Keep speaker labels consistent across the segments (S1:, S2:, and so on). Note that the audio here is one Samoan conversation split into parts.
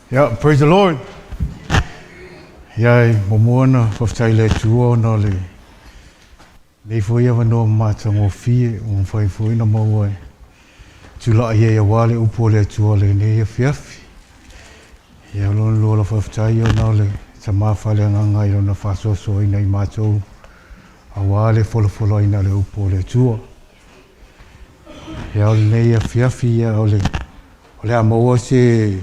S1: Yeah, praise the Lord. Ia, e muamua ona faafetai i le Atua ona o lenei foi avanoa matagofie ua mafai foi ona maua e tulai ai aua le upu a le Atua i lenei afiafi. Ia, o lona lua o lau faafetai ona o le Tama faaleagaga i lona faasoasoaina i matou aua le folafolaina o le upu a le Atua. Ia, o lenei afiafi, ia, o le O le a maua se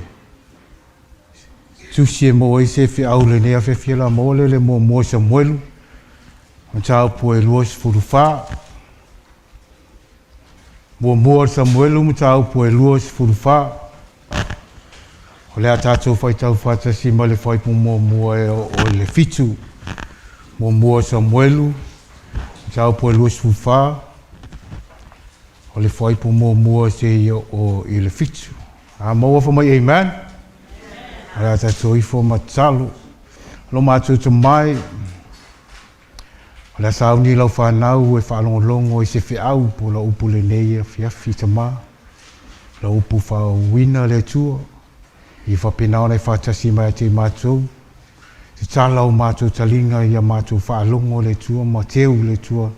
S1: tusi e maua ai se feau i lenei afiafi, o le a maua lea i le muamua o Samuelu, mataupu e 24. Muamua o Samuelu, mataupu e 24. O le a tatou faitau faatasi mai le fuaiupu muamua e oo i le fitu. Muamua o Samuelu, mataupu e 24. O le fuaiupu muamua seia oo i le fitu. A maua fai mai amen. O le a tatou ifo ma tatalo. Lo matou Tamai, o le a sauni lau fanau e faalogologo i se feau po o lau upu lenei afiafi Tama. Lau upu faauuina le Atua, ia faapena ona e faatasi mai ia te i matou. Tatala o matou taliga ia matou faalogo le Atua ma teu le Atua.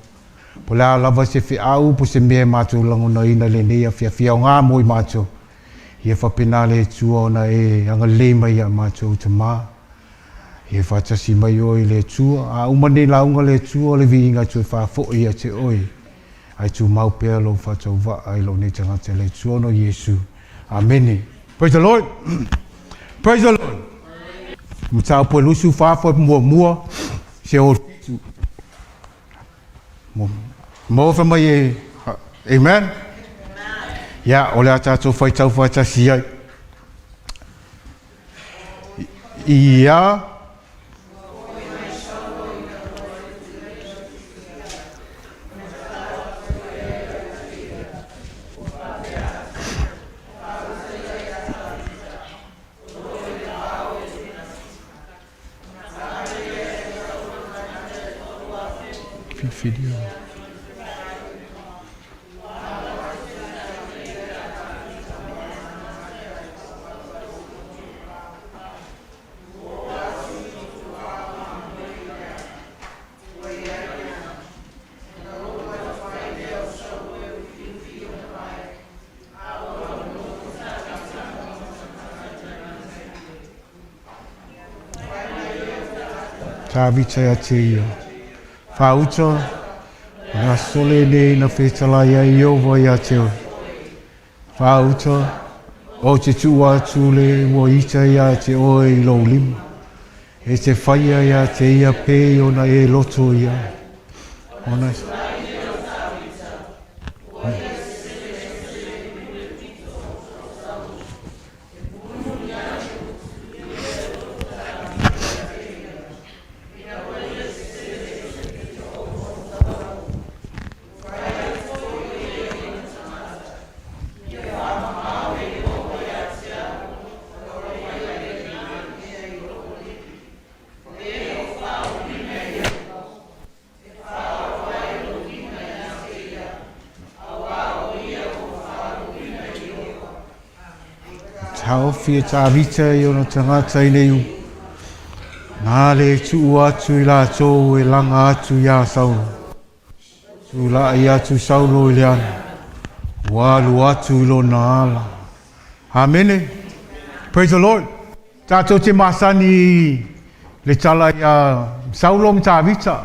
S1: Po o le a lava se feau po o se mea e matou lagonaina i lenei afiafi aoga mo i matou, ia faapena le Atua ona e agalelei mai ia matou Tama. Ia faatasi mai Oe i le Atua. A uma nei lauga le Atua, o le viiga e toe faafoi ia te Oe, ae tumau pea Lou faatauvaa i lou nei tagata i le Atua ona o Iesu. Amene. Praise the Lord. Praise the Lord. Mataupu e 24 fuaiupu muamua seia oo i le fitu. Maua fai mai e Amen. Ia, o le a tatou faitau faatasi ai. Ia, Whiriwhiria. Tāvita ia te ia. Whāuta, o le aso lenei na whetalai ai Ieova ia te oe. Whāuta, o te tuu atu le ua ita ia te oe i lou lima. E te whaia ia te ia pei ona e loto ia. Ona...
S2: E whaaroa ai lou lima ia te ia, auā o ia ua whaaluina e Ieova.
S1: Taofi e Tāvita i ona tagata i nei upu, Nā le tuu atu i latou e laga atu iā Saulo. Tula'i atu Saulo i le ana, ua alu atu i lona ala. Amene. Praise the Lord. Tatou te masani i le tala iā Saulo ma Tavita,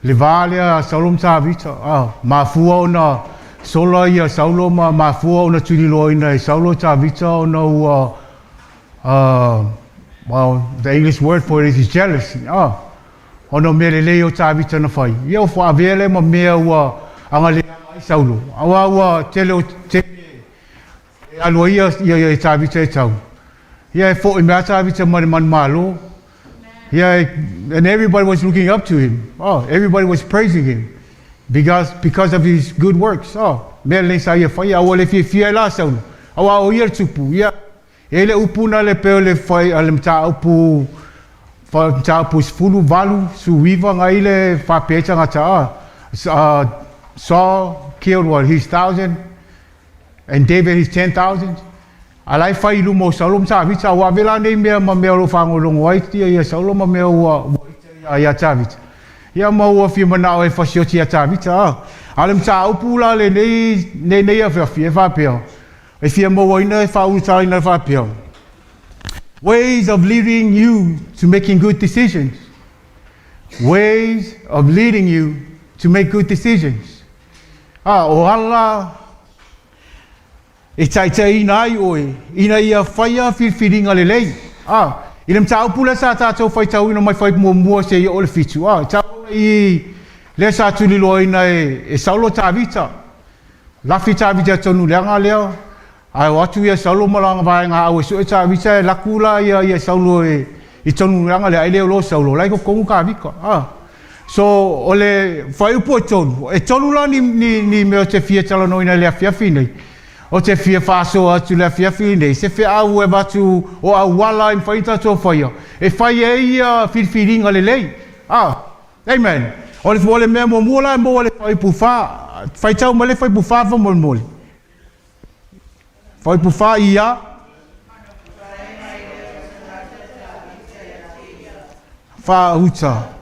S1: le va lea a Saulo ma Tavita, a mafua ona sola ia Saulo ma mafua ona tuliloaina e Saulo Tavita ona ua uh, well, the English word for it is jealousy, ah, ona o mea lelei o Tavita na fai. Ia ua avea lea ma mea ua agalea ai Saulo, aua ua tele o tele E alu ai ia, ia, ia Tavita e tau. Ia e foʻi mai a Tavita ma le manumalo. Ia, and everybody was looking up to him. Oh, everybody was praising him because, because of his good works. Oh, mea lelei sa ia faia, a ua le fiafia ai la Saulo. Auā o ia le tupu. Ia, e i ai le upu na le pei o le fai a le mataupu mataupu 18, 19 na i le faapea ai tagata, ah, Saul killed what, his thousand, And David his 10,000. A la e fai i luma o Saulo ma Tavita, ua ave la nei mea ma mea o lo o faalogologo ai ia Saulo ma mea ua ita ia Tavita. Ia ma ua fia manao e fasioti ia Tavita. A o le mataupu la lenei nei afiafi e faapea, e fia mauaina e faaulutalaina e faapea, ways of leading you to making good decisions. Ways of leading you to make good decisions. A, o ala e taitaiina ai oe ina ia faia filifiliga lelei. A, i le mataupu lea sa tatou faitauina mai Fuaiupu muamua seia oo i le 7, a, e tau ona i lea sa tuliloaina e, e Saulo Tavita. Lafi Tavita tonu i le aga lea, ae o atu ia Saulo ma lana vaega au e sue Tavita e laku la ia, ia Saulo e, i tonu i le aga lea, ai le o Saulo, la i totonu Tavita. A. So, o le fuaiupu e tolu, e tolu la ni, ni, ni mea ou te fia talanoaina i le afiafi nei. Ou te fia faasoa atu i le afiafi nei, se feau e avatu o auala e mafai ona tatou faia, e fai ai ia filifiliga lelei. Ah, amen. O le, o le mea muamua la e maua i le fuaiupu fa, faitau mai le fuaiupu fa faamolemole. Fuaiupu fa ia. Faauta.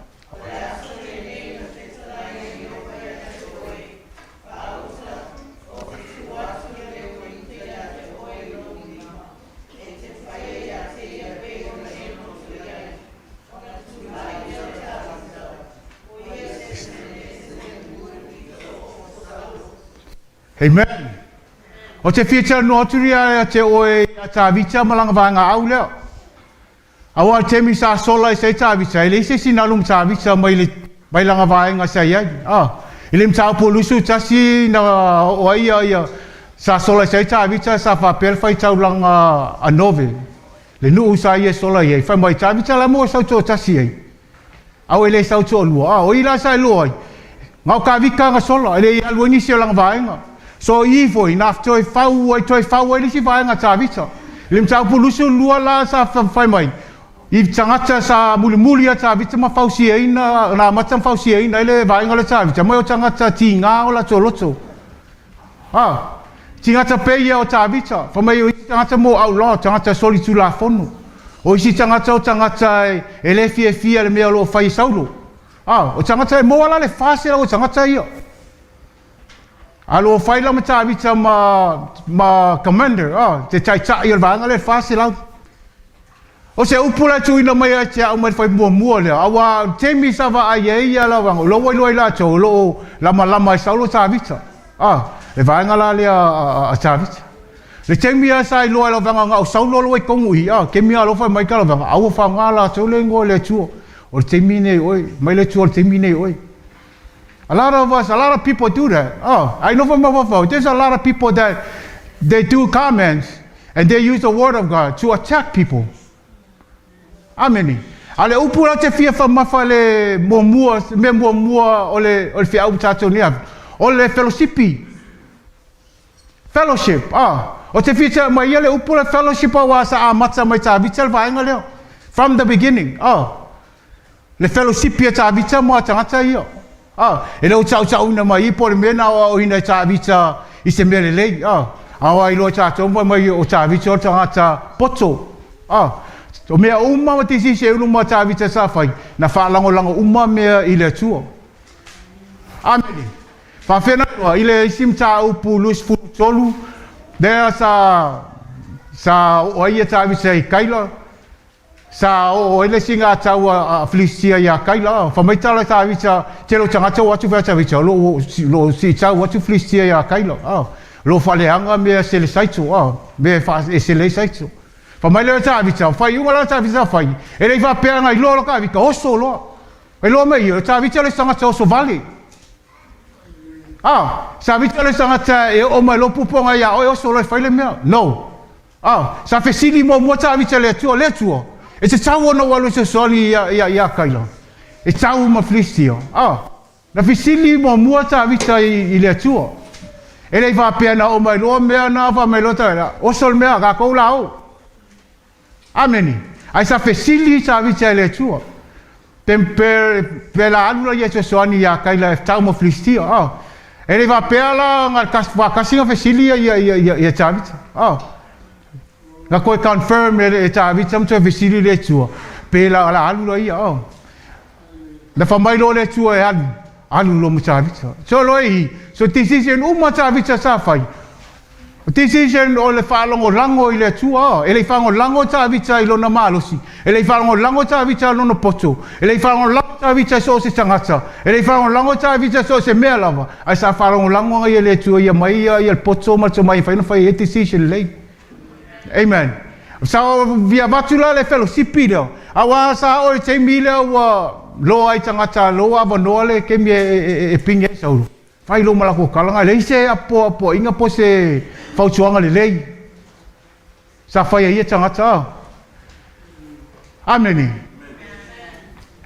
S1: Amen. O te fia talanoa atu ria ia te oe ia Tavita ma lana vaega au lea. Aua o le taimi sa sola ai sai Tavita, e leai se isi na alu ma Tavita mai le mai lana vaega sa i ai. Ah, i le mataupu o 21 na oo ai ia, ia sa sola ai sai Tavita sa faapea le faitaulaga a Nove, le nuu sa ia sola i ai. Fai mai Tavita la mo sau toatasi ai. Au e le sau toalua. A, o i la sa iloa ai. Na o Tavita na sola, e le i alu ai nisi o lana vaega. So i foi, na toe fau ai, toe fau ai le isi vaega a Tavita. I le mataupu 22 la sa fai mai, i tagata sa mulimuli ia Tavita ma fausiaina, na amata ma fausiaina ai le vaega lea Tavita, mai o tagata tiga o latou loto. A, tigata pea ia o Tavita, fai mai o isi tagata mo outlaw, tagata solitulafono. O isi tagata o tagata e le fiafia i le mea o lo o fai e Saulo. A, o tagata e maua la le 400 o tagata ia. A lo o fai la ma Tavita ma, ma commander, a, te taitai o le vaega lea le 400. O se upu la e tuuina mai ia te au mai le fai muamua lea, auā o le taimi sa vaai ai ia lauaga, o lo ua iloa e latou o lo o lamalama e Saulo Tavita. A, le vaega la lea a Tavita. Le taimi lava sa iloa e lauvaga na o Saulo lo ua i tonu i i, a, taimi alofa mai ka lauvaga, a ua faaaoga latou le igoa o le Atua. O le taimi nei oe, mai le Atua o le taimi nei oe. A lot of us, a lot of people do that. Oh, I know from my there's a lot of people that they do comments and they use the word of God to attack people. Amene. A le upu la te fia whamafa le muamua, mea muamua o le, o le feau tātou nei ave. O le fellowshipi. Fellowship, ah. O te fia tea mai ia le upu le fellowship auā sa amata mai Tavita le vaega lea. From the beginning, ah. Le felosipi a Tavita mo a tagata ia. A, e le o taʻutaʻuina mai i po o le mea na aoaoina e Tavita i se mea lelei. A, aoa iloa e tatou fai mai o Tavita o le tagata poto. A, o mea uma ma tisisi e ulu ma Tavita sa fai, na faalagolago uma mea i le Atua. Amene. Faafetai na iloa i le isi mataupu 23 lea sa sa oo ai ia Tavita i Kaila. Sa oo ai le isi gatau a Filistia iā Kaila, fai mai tala Tavita, tele o tagata ua atu fai a Tavita, o lo o siitau atu Filistia iā Kaila, o lo o faaleaga mea sele saito, mea e sele ai saito. Fai mai lea o Tavita, o faaiuga la Tavita sa fai, e le i faapea na iloa loa Tavita, oso loa. E iloa mai ia, o Tavita le isi tagata oso vale. Tavita le isi tagata e oo mai loa puapuaga iā oe, oso loa e fai le mea. No. A, sa fesili muamua Tavita i le Atua, Le Atua, e tatau ona ou alu e fesoasoani ia, ia, ia Kaila, e tau ma Filistia. A, na fesili muamua Tavita i, i le Atua. E le i faapea na oo mai loa mea na, fai mai loa Tavita, oso le mea, tatou la o. Amene. Ae sa fesili Tavita i le Atua. Pe, pe, pe la alu la ia e fesoasoani iā Kaila e tau ma Filistia. A, e le i faapea la na faatasi na fesili ia, ia, ia, ia, ia Tavita. A. Na toe confirm e e Tavita ma toe fesili le Atua, pe la o le a alu loa ia. Oh. Na fai mai loa le Atua e alu, alu loa ma Tavita. So loa i, so decision uma Tavita sa fai. O decision o le faalagolago i le Atua. E le i faalagolago Tavita i lona malosi, e le i faalagolago Tavita i lona poto, e le i faalagolago Tavita i so o se tagata, e le i faalagolago Tavita i so o se mea lava, ae sa faalagolago ia le Atua ia mai ia le poto ma le tomai e mafai ona fai ai decision lelei. Amen. Sa via avatu la le fellowshipi lea, aua sa oo i le taimi lea ua loa ai tagata loa avanoa le taimi e pigi ai Saulo. Fai loa ma latou tala, e leai se apoapoaiga po o se fautuaga lelei sa fai ai ia tagata. Amene.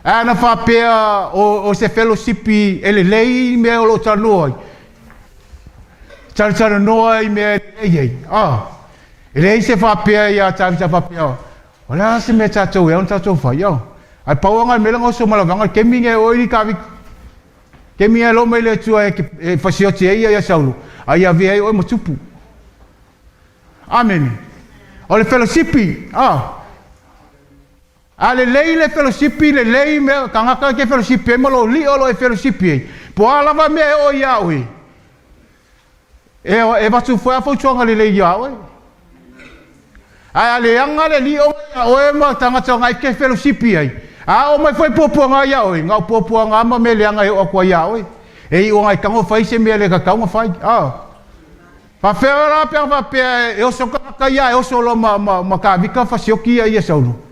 S1: Ae ana faapea o se fellowshipi e lelei mea o lo o talanoa ai, talatalanoa i mea e lelei ai, e leai se faapea ia Tavita faapea, o le a se mea tatou e ao ona tatou fai, Ae pau lava le mea lea na oso mai lau vaega, le taimi lenei o oe Tavita, taimi lenei e alo mai le Atua e fasioti ai ia Saulo, a ia avea ai oe ma tupu. Amene. O le fellowshipi, A lelei le felosipi, lelei mea tagata e te felosipi ai ma lou lio o lo o e felosipi ai, po o a lava mea e oo iā oe, e, e avatu foi a fautuaga lelei iā oe. Ae a leaga le lio iā oe ma tagata na e te felosipi ai, a oo mai foi puapuaga iā oe, na o puapuaga ma mea leaga e oo atu ai iā oe. E iu ina e tago fai se mea le tatau ona fai. Ah. Faafefea la pe a faapea e oso tagata ia e oso loa ma, ma, ma Tavita fasioki ia ia Saulo?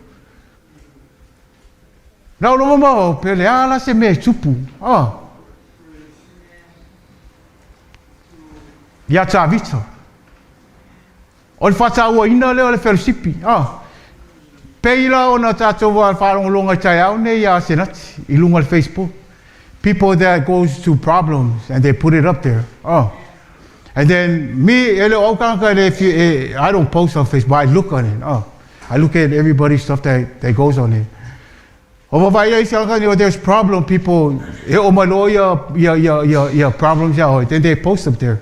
S1: Lau lava ma pe le a la se mea e tupu. Ah. Ia Tavita. O le faatauaina lea o le felosipi. Ah. Pei la ona tatou faalogologo i taeao nei ia Senati i luga o le Facebook. People that goes to problems and they put it up there. Oh. And then me, e le o au tagata e le, I don't post on Facebook, I look on it. Oh. I look at everybody's stuff that goes on it. O vaavaai ai isi tagata, there's problem, people, e oo mai loa ia problems ia oe, then they post up there.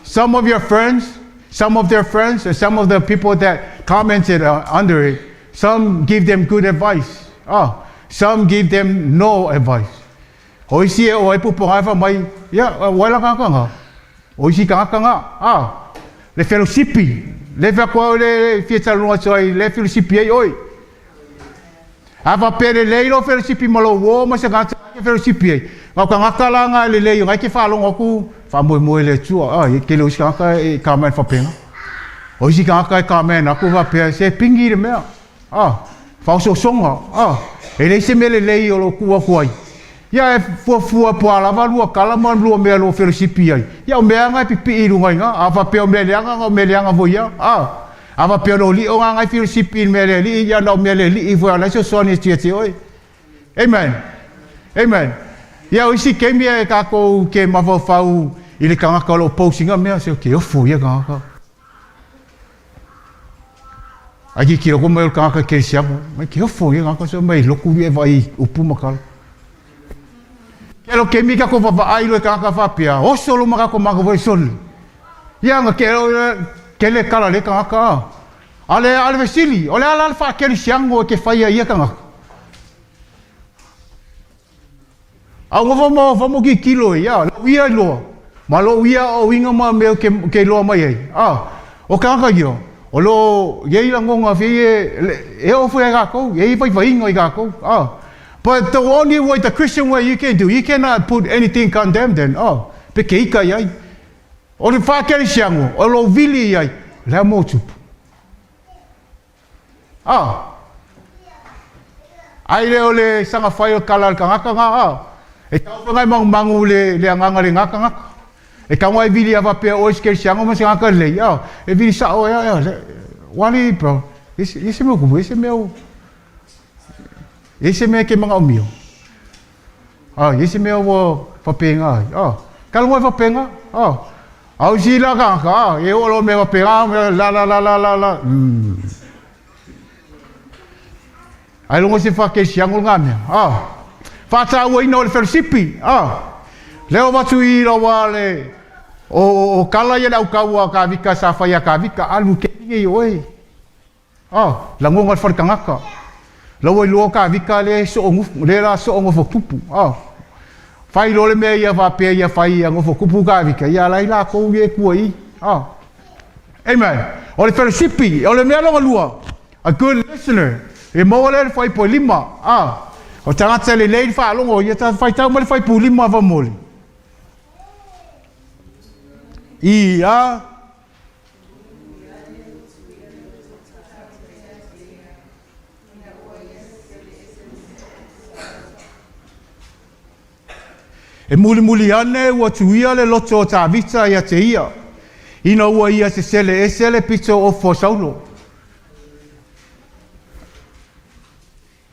S1: Some of your friends, some of their friends, and some of the people that commented under it, some give them good advice. Oh, some give them no advice. O isi e o ai pupuaga e fai mai, ia, ua la tagata nga. O isi tagata nga, ah, le felosipi, le fai atu au le fia talanoa atu ai, le felosipi ai oe. A faapea lelei lou felosipi ma lou uo ma se tagata e te felosipi ai, na o tagata la na e lelei ona e te faalogo atu, faamoemoe i le Atua. A, e tele o isi tagata e comment faapena. O isi tagata e comment atu faapea, se pigi le mea. A, faaosoosoga. A, e leai se mea lelei o lo o tuu atu ai. Ia e fuafua po o a lava lua tala ma lua mea o lo o felosipi ai. Ia o mea na e pipii i luga i ina. A faapea o mea leaga, na o mea leaga foi ia. A, A faapea o lou lii o gagai filisipi i le mea le alii, ia na o mea le alii foi a o la e fesoasoani atu ia te oe. Amen. Amen. Ia o isi taimi e tatou te mafaufau i le tagata o lo o post ina mea, se ke ofo ia tagata. Ai ki loko mai o le tagata kerisiano, mai ke ofo ia tagata, se mai loku ia e vaai i upu ma tala. Ke lo kemi ka ko vaavaai loa i tagata faapea, oso lo ma kako maka foi sole. Ia na ke ke le kala le tagata a. A le a le fesili, o le a la le faakerisiano e ke faia i ia tagata? A ua fa fa mo kikilo ia, lau ia iloa. Ma lou ia aoaoina ma mea ke ke iloa mai ai. A, o tagata ia, o lo o i ai lagona fia e e oo foi ia tatou, e i ai vaivaiga i tatou. A, but the only way, the Christian way you can do, you cannot put anything condemn them. A, pe ke ika i ai. O le faakerisiano, o lou vili i ai, lea mo tupu. A, ai lea o le saga fai o le kala a le tagata na, a, e tau foi nai magumagu le, le agaga le na tagata. E tau nai vili a faapea oe se kerisiano ma se tagata lelei, a, e vili sao e, a, le, ualii bro, e se, e se mea kupu, e se mea, e se mea ke manaomia. A, i se mea ua faapena ai. A, kala moe faapena. A, a o isi la tagata, a, e oo loa mea faapena, mea la la la la la la. Ai logo se faakerisiano lena mea. A, faatauaina o le felosipi. A, lea o avatu i laua le, o, o, o kala ia le aukau a Kavika sa fai a Kavika, alu ke. nei oe. Ah, lagona le faletagata. La ua iloa Tavita lea e soo nofo, lea la soo nofo tupu. Ah, fai loa le mea ia faapea ia fai ia nofo tupu Tavita, ia la i latou ia e tua i. Ah. Amen. O le fellowshipi, o le mea lona lua, a good listener, e maua lea le fuaipu e lima. Ah, o tagata lelei le faalogo, ia ta faitau mai le fuaipu lima faamolemole. Ia E mulimuli ane ua tuia le loto o Tavita ia te ia, ina ua ia sesele ese le pito ofu o Saulo.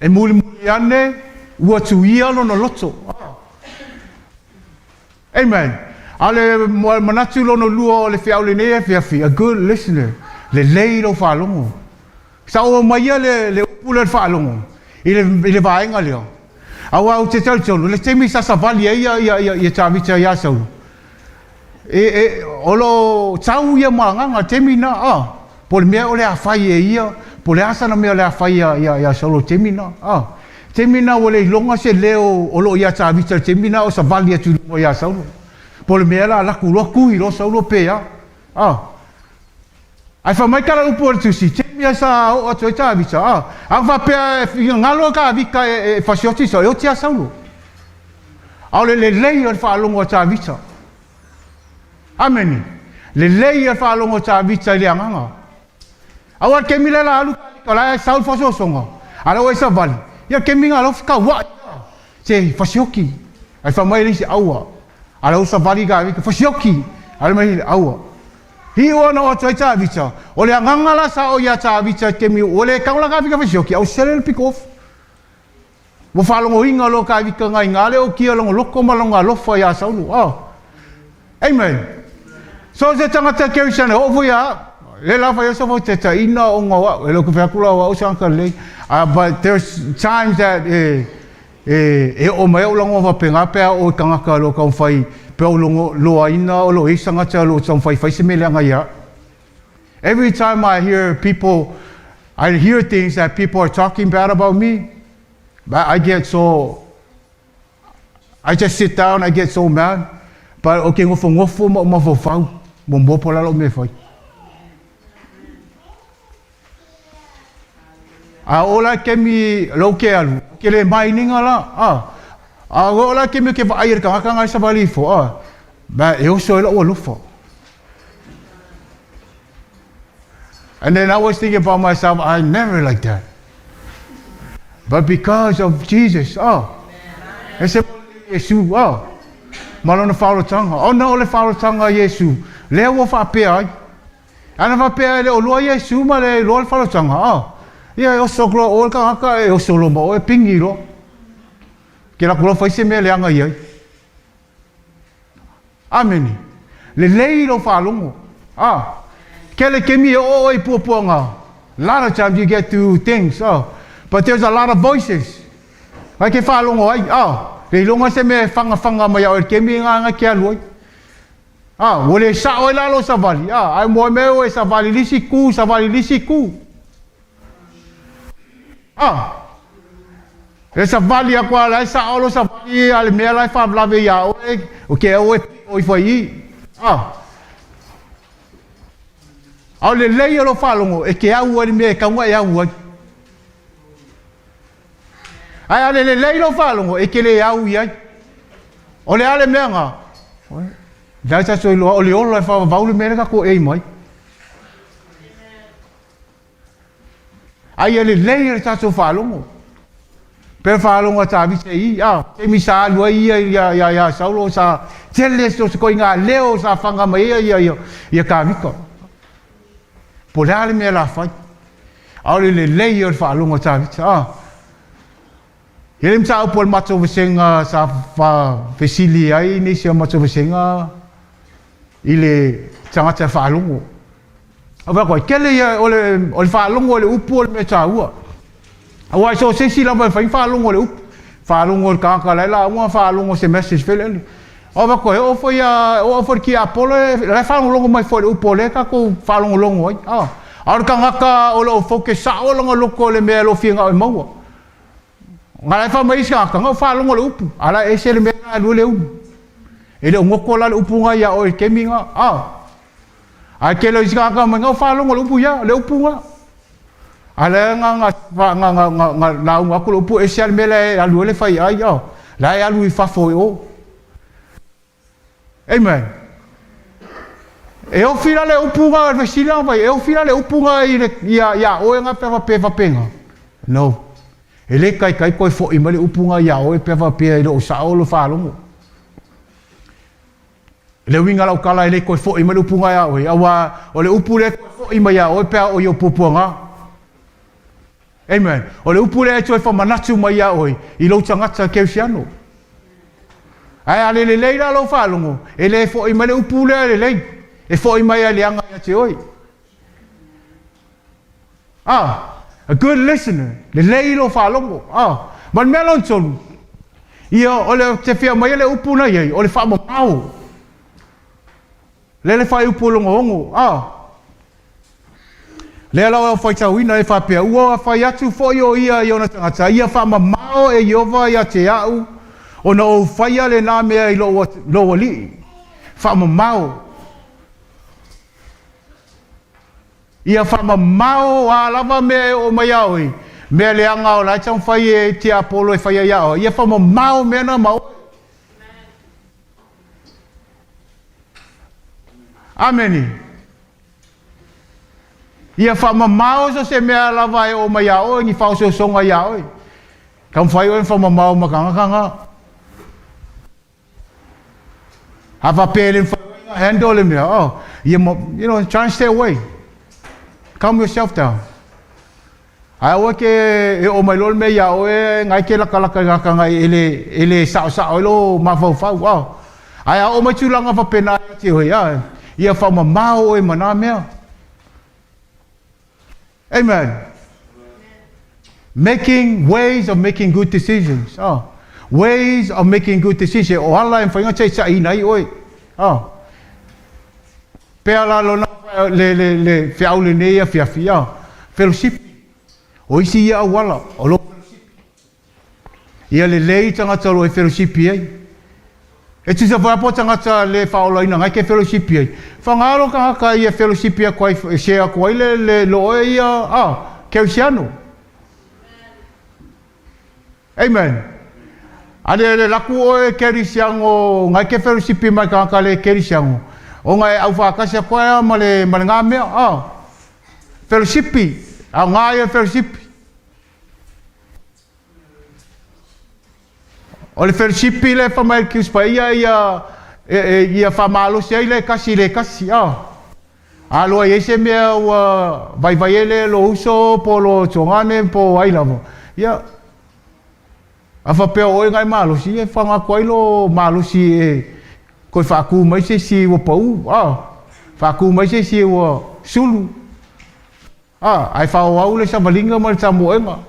S1: E mulimuli ane ua tuia lona loto. Amen. A o le manatu lona lua o le feau lenei afiafi, a good listener, lelei lou faalogo. Sa ou aumaia le, le upu lea o le faalogo i le, i le vaega lea. Aua ou te talitonu, le taimi sa savali ai ia, ia, ia, ia Tavita iā Saulo, e, e, o lo o tau ia ma agaga taimi na, a, po o le mea o le a fai e ia, po o le a sana mea o le a fai ia, ia, ia Saulo i le taimi na, a. Taimi na ua le iloga se leo o lo o iā Tavita i le taimi na o savali atu i luga iā Saulo. Po o le mea la laku loa kui loa Saulo pe a, a. Ae fai mai tala upu o le tusi, taimi a sa oo atu ai Tavita, a, a faapea e finagalo Tavita e, e fasioti Saulo, e oti a Saulo. A o le lelei o le faalogo a Tavita. Amene. Lelei le faalogo a Tavita i le agaga. Aua le kemi lea la alu Tavita, o la e sau le faasoasoga, a la ua e savali, ia kemi nga la fekauai se fasioki. Ai fai mai le isi, aua. A la ua savali Tavita, fasioki. A le mai, aua. Iu ona o atu ai Tavita, o le agaga la sa o ia Tavita i kemi, ua le tau la Tavita fasioki, a ua sele le pito ofu. Ua faalogoina loa Tavita nai ina le okia lona loto ma lona alofa iā Saulo. Oh. Amen. So se tagata Kerisiano, oo foi ia au. Le la fai oso foi tetaina ona o au. E le o ke fai atu la o au se tagata lelei. But there's times that e, e, e oo mai au lagona faapena pe a oo i tagata o lo o taumafai, pe o logo, loaina o lo o i ai se tagata o lo o taumafai fai se mea leaga ia au. Every time I hear people, I hear things that people are talking bad about me, I get so, I just sit down, I get so mad. But o ke nofonofo ma ou mafaufau, muamua po o le a lou mea e fai. A o la kemi lou ke alu, ke le mainiga la, a. A o la kemi ke vaai i le tagata ngai savali ifo, a. Ba e oso ai lou alofa. And then I was thinking about myself, I never like that. But because of Jesus, oh, e se Iesu, oh, ma lona faaolataga, ona o le faaolataga a Iesu, lea ua faapea ai. Ana faapea e le o lua Iesu ma le iloa le faaolataga, oh, ia e oso atu loa oe le tagata, e oso loa ma oe, pigi loa. Ke laku loa fai se mea leaga i ai. Amene. Lelei lou faalogo. Ah. Kele kemi e oo oe i puapuaga. Lot of times you get through things. Oh. But there's a lot of voices. Ngai ke faalogo ai. Ah. Le iloga se mea e fagafaga mai ia oe i le kemi nga ngai ke alu ai. Ah, ua le sao ai la lou savali. Ah, ae moe mea oe savali lisi ku, savali lisi ku. Ah. E savali aku a la e sao lo savali a le mea la e faalavelave iā oe, o ke au e pio ifo ai i. Ah. A o le lelei o lou faalogo, e ke au ai le mea e tau na e au ai. Ae a le lelei lou faalogo, e te le au i ai. O le a le mea na? Lea tatou iloa, o le ola e faavavau le mea lea tatou ei mai. A ia lelei le tatou faalogo. Pe faalogo a Tavita i, a, taimi sa alu ai ia ia ia ia Saulo sa tele so se koiga leo sa fanga mai ia ia ia ia Tavita. Po le a le mea la fai. A o le lelei o le faalogo a Tavita, a. E le mataupu a le matou vasega sa faafesili ai nisi o matou vasega i le tagata e faalogo. Ou fai atu ai, tele ia o le, o le faalogo i le upu o le mea taua. Aua e so o se isi lava e fai faalogo i le upu. Faalogo i le tagata la e lauga, faalogo se message foi lele. Ou fai atu ai, oo foi a, oo foi i le tiapolo, la e faalogologo mai foi i le upu o lea tatou faalogologo ai. A. A o le tagata o lo o focus sao lona loto i le mea o lo o fia e maua. Nga la e fai mai isi tagata, na ou faalogo i le upu, a la e ese le mea lena e alu ai le ulu. E le o goto la le upu na ia oe i le taimi na, a. Ae tele o isi tagata mai, na ou faalogo i le upu ia, le upu na. A lea na, na, na, na, na, na lauga atu le upu, ese lava le mea la e alu ai le faiai, a. La e alu i fafo i o. Amen. E ofi la le upu na, le fesili la vai, e ofi la le upu na i le, ia, ia oe na pe faapea faapena? No. E le taitai toe fo'i mai le upu na ia oe pe faapea e le o sao lo faalogo. Le uiga lau tala e le toe fo'i mai le upu na ia oe, auā o le upu lea toe fo'i mai ia oe pe a o i o puapuaga. Amen. O le upu lea e toe faamanatu mai ia oe i lou tagata kerisiano. Ae a le lelei la lou faalogo, e le fo'i mai le upu lea lelei, e fo'i mai ai leaga ia te oe. Ah, a good listener, lelei lou faalogo. Ah, ma le mea lona tolu, ia o le te fia mai le upu na iai, o le faamamao. Lea le faaiupu o lona ono, a. Lea la o faitauina e faapea, ua fai atu foi o ia i ona tagata, ia faamamao e Ieova ia te a'u, ona ou faia lenā mea i lou, lou alii. Faamamao. Ia faamamao a lava mea e oo mai ia oe, mea leaga o la e taumafai e tiapolo e faia ia oe, ia faamamao mea na ma oe. Amene. Ia faamamao so se mea lava e oo mai ia oe, ni faaosoosoga ia oe. Taumafai oe na faamamao ma tagata na. A faapea e le mafai oe na handle le mea, oh, ia, try and stay away. Calm yourself down. Ae aua ke e oo mai loa le mea ia oe ngai ke lakalaka i ngā ngai e le, e le saosao ai lo mafaufau. Oh. Ae a oo mai tulaga faapena ia te oe, ah, ia faamamao oe ma nā mea. Amen. Making ways of making good decisions. Oh. Ways of making good decisions. O ala e mawhai ngā taitaʻiina ai oe. Oh. Pea la lona le, le, le feau lenei afiafi, ah, felosipi. O isi ia auala, o lo felosipi. Ia lelei tagata o lo e felosipi ai. E tusa foi apo tagata le whaolaina ngai ke felosipi ai. Whangaro tagata ia felosipi aku ai, e share aku ai le, le lo oe ia, ah, kerisiano. Amen. Ale le laku oe kerisiano, ngai ke felosipi mai tagata le kerisiano. O ngai au whakasi aku ai ma le, ma le ngā mea, ah, felosipi, au ngā ia felosipi. O le felosipi le wha mai ki uspa ia ia e, e, ia whamalosi ai le kasi le kasi, ah. A loa i ai se mea ua vaivai ai le lo uso po lo tuagane po ai lava. Ia, a faapea o oe ngai malosi, e whanga atu ai lo malosi e koe whaakū mai se isi ua pau, a, whaakū mai se isi ua sulu. A, ae whaoau le savaliga ma le tamoega.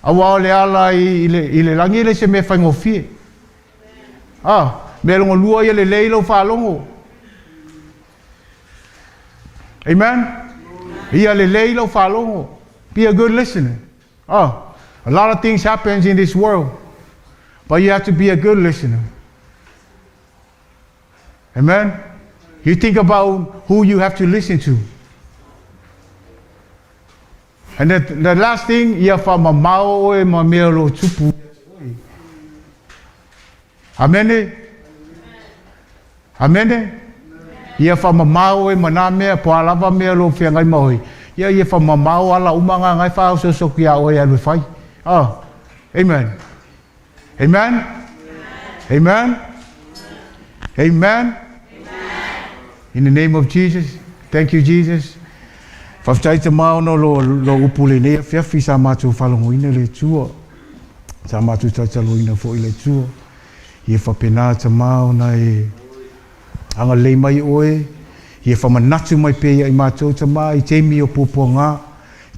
S1: Aua o le ala i le, i le lagi le se mea faigofie. A, mea longa lua ia lelei lou faalogo. Amen? Ia lelei lou faalogo. Be a good listener. Oh, a lot of things happens in this world, but you have to be a good listener. Amen? You think about who you have to listen to. And the last thing, ia whamamao oe ma mea lo tupu. Amene? Amene? Ia whamamao oe ma nā mea, po a lava mea lo whiangai maoi. Ia ia whamamao ala umanga ngai whaososo ki a oe alu e whai. Oh, amen. Amen? Amen? Amen? In the name of Jesus. Thank you, Jesus. Faafetai Tama ona o lo, lo upu lenei afiafi sa matou faalogoina le Atua. Sa matou tautaloina foi le Atua. Ia faapena Tama ona e agalelei mai oe, ia faamanatu mai pea ia i matou Tama i taimi o puapuaga,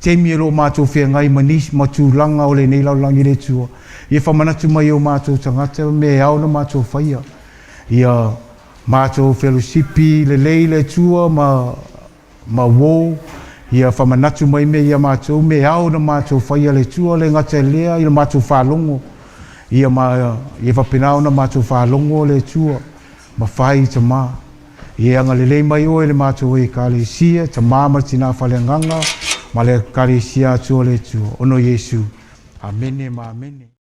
S1: taimi e lo matou feagai ma nisi ma tulaga o lenei lalolagi le Atua. Ia faamanatu mai e o matou tagata mea e ao ona matou faia. Ia matou felosipi lelei le Atua ma ma uō. Ia faamanatu mai mea ia matou, mea e ao ona matou faia le Atua, le gata i lea i le matou faalogo, ia ma ia faapena ona matou faalogo le Atua, ma fai Tamā. Ia agalelei mai oe i le matou Ekalesia, Tamā ma le Tinā Faaleagaga, ma le Ekalesia atoa o le Atua, ona o Iesu. Amene ma amene.